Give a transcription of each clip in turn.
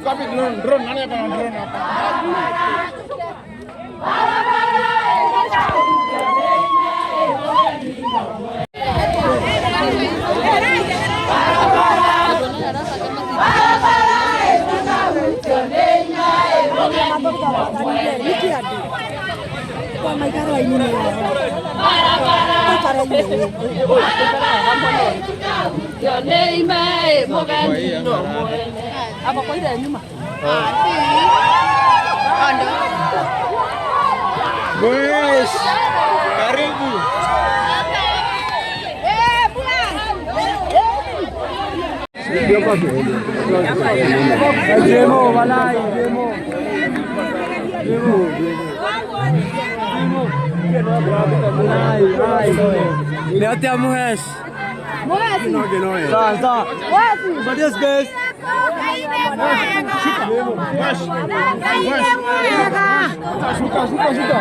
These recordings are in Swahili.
Wapi drone? Drone nani hapa na drone hapa? Boys, karibu. Jemo, walai, jemo. Leo Muhesh. Sawa sawa. Patia space. Shuka, shuka, shuka.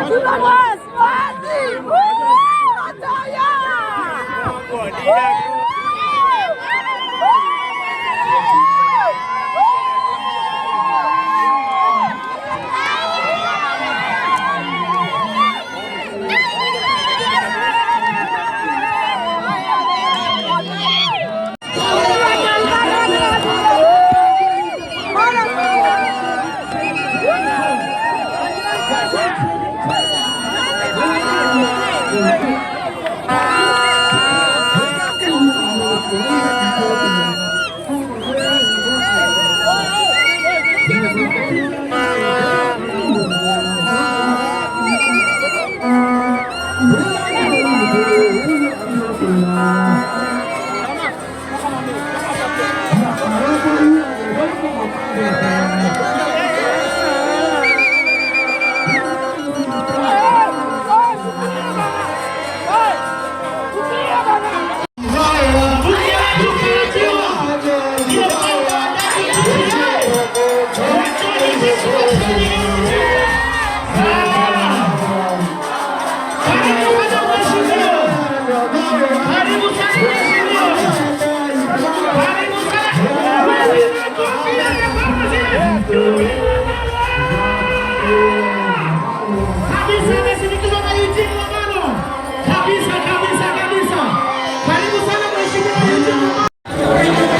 Kabisa, amesindikizwa na Eugene Wamalwa. Kabisa, kabisa, kabisa. Karibu sana, Mheshimiwa Eugene Wamalwa.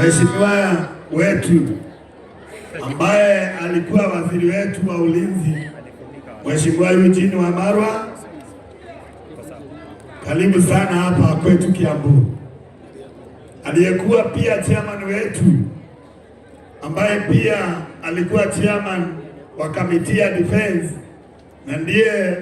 Mheshimiwa wetu ambaye alikuwa waziri wetu wa ulinzi, Mheshimiwa Eugene Wamalwa, karibu sana hapa kwetu Kiambu. Aliyekuwa pia chairman wetu ambaye pia alikuwa chairman wa committee ya defense na ndiye